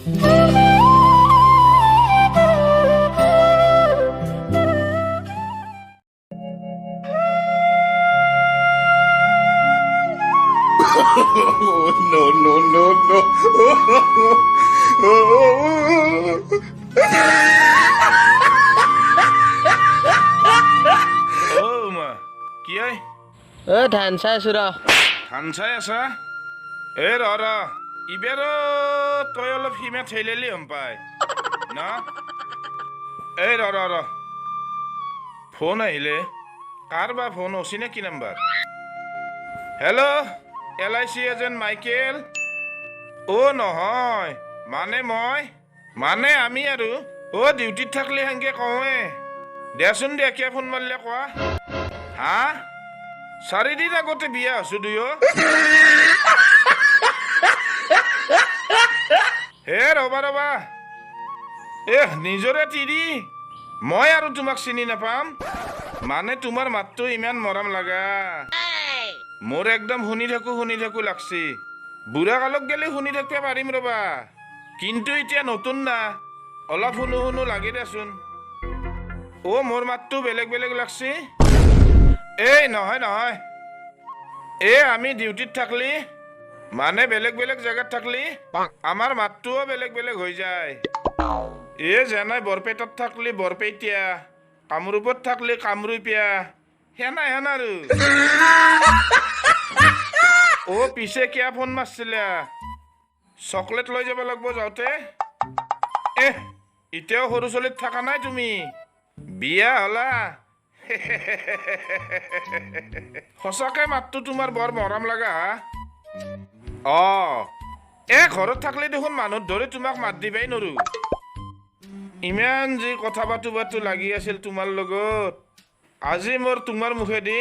No, no, no, no. অ উমা, কি I? অ, ধান চাই আছো ৰ। ধান চাই আছা? এ ৰ ৰ, ইবেৰ তই অলপ সীমা ঠেলেলি হম পাই না। এই ৰ ৰ ৰ, ফোন আহিলে। কাৰ বা ফোন? অচিনাকি number. Hello, LIC agent Michael. অ' নহয়, মানে মই, মানে আমি আৰু অ' ডিউটিত থাকলে সেনকে কওঁৱে দেচোন। দে, কিয় ফোন মাৰিলে কোৱা। হা, 4 দিন আগতে বিয়া হৈছো দুয়ো। হে ৰবা ৰবা, এহ নিজৰে তিৰি, মই আৰু তোমাক চিনি নাপাম? মানে তোমাৰ মাতটো ইমান মৰম লগা, মোৰ একদম শুনি থাকো শুনি থাকো লাগছি। বুঢ়া কালত গেলে শুনি থাকিব পাৰিম ৰবা, কিন্তু এতিয়া নতুন না, অলপ শুনো শুনো লাগে দেচোন। অ' মোৰ মাতটো বেলেগ বেলেগ লাগছি? এই নহয় নহয়, এই আমি ডিউটিত থাকলি, মানে বেলেগ বেলেগ জেগাত থাকলি আমাৰ মাতটোও বেলেগ বেলেগ হৈ যায়। এ যেনে বৰপেটাত থাকলি বৰপেটীয়া, কামৰূপত থাকলি কামৰূপীয়া, সেনা হেন আৰু। অ' পিছে কিয় ফোন মাৰছিলা? চকলেট লৈ যাব লাগব যাওঁতে? এহ, এতিয়াও সৰু চলিত থকা নাই তুমি, বিয়া হলা। সঁচাকে মাতটো তোমাৰ বৰ মৰম লগা হা। অ এ ঘৰত থাকলে দেখোন মানুহ ধৰি তোমাক মাত দিবাই নৰো। ইমান যি কথা পাতো পাতো লাগি আছিল তোমাৰ লগত, আজি মোৰ তোমাৰ মুখেদি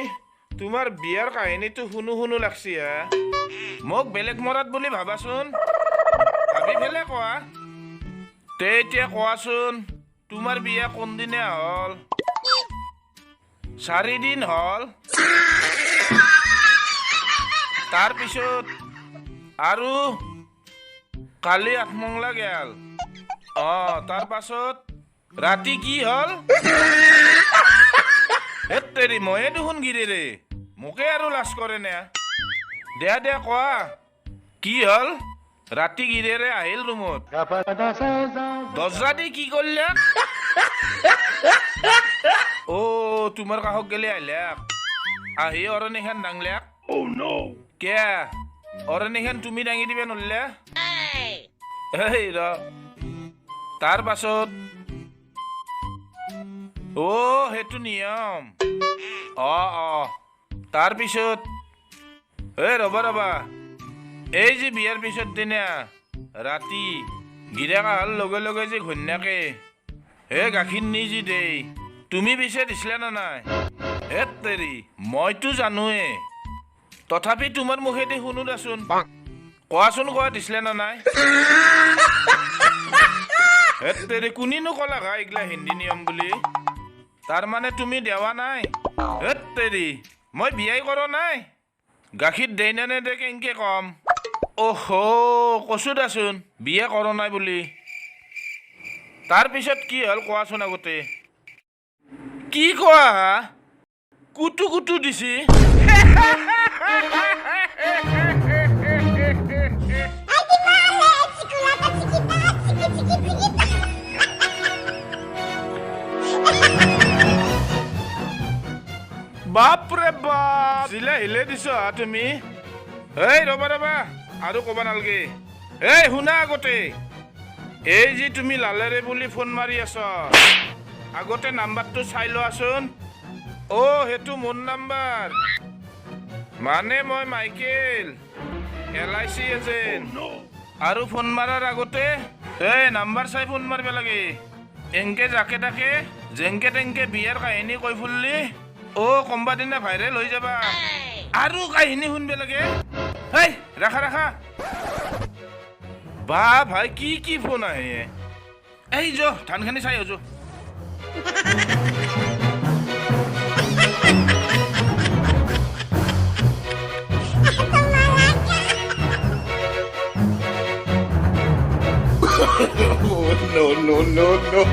তোমাৰ বিয়াৰ কাহিনীটো শুনো শুনো লাগছি হা। মোক বেলেগ মৰাত বুলি ভাবাচোন, ভাবি পেলাই কোৱা। তে এতিয়া কোৱাচোন, তোমাৰ বিয়া কোনদিনা হ'ল? 4 দিন হ'ল। তাৰপিছত আৰু কালি আঠমংলা গেল। তাৰ পাছত ৰাতি কি হ'ল? হেত তেৰি, ময়ে দেখোন গিৰেৰে, মোকে আৰু লাজ কৰে নে? দে দে, কোৱা কি হ'ল? ৰাতি গিৰেৰে আহিল ৰুমত, দৰ্জা দি কি কৰিলে? অ' তোমাৰ কাষত গেলে আহিলাক, আহি অৰণীখান দাংলাক। কিয়া, অৰণীখান তুমি দাঙি দিবা নৰলা? এই ৰ, তাৰ পাছত? অ' সেইটো নিয়ম। অ অ তাৰপিছত? এই ৰ'বা ৰ'বা, এই যে বিয়াৰ পিছত দিনা ৰাতি গিৰিয়েক অহাৰ লগে লগে যে ঘৈণীয়েকে হে গাখীৰ নি যি দেই, তুমি পিছে দিছিলা নে নাই? হেত তেৰি, মইতো জানোৱে, তথাপি তোমাৰ মুখেদি শুনো দেচোন। কোৱাচোন কোৱা, দিছিলে নে নাই? হেত তেৰি, কোনিনো ক'লা গা এইগিলা হিন্দী নিয়ম বুলি? তাৰমানে তুমি দেৱা নাই? হেত তেৰি, মই বিয়াই কৰা নাই, গাখীৰ দেই নে নেদে কেনেকে কম? অহ কচো দেচোন বিয়া কৰা নাই বুলি। তাৰপিছত কি হ'ল কোৱাচোন আগতে। কি কোৱা হা? কুটু কুটু দিছি? বাপৰে বাপ, জিলা হিলে দিছ হা তুমি। এই ৰ'বা ৰ'বা, আৰু ক'ব নালগে। এই শুনা আগতে, এই যি তুমি লালেৰে বুলি ফোন মাৰি আছ, আগতে নাম্বাৰটো চাই লোৱাচোন। অ' সেইটো মোৰ নাম্বাৰ, মানে মই মাইকেল, এলআইচি এজেণ্ট। আৰু ফোন মাৰাৰ আগতে এই নাম্বাৰ চাই ফোন মাৰিব লাগে। এনকে যাকে তাকে যেনকে তেনকে বিয়াৰ কাহিনী কৈ ফুললি অ' কোনোবা দিনা ভাইৰেল হৈ যাবা, আৰু কাহিনী শুনবে লাগে। হেই ৰাখা ৰাখা। বা ভাই, কি কি ফোন আহে। এই যো, ধানখিনি চাই আছো। No, no, no, no.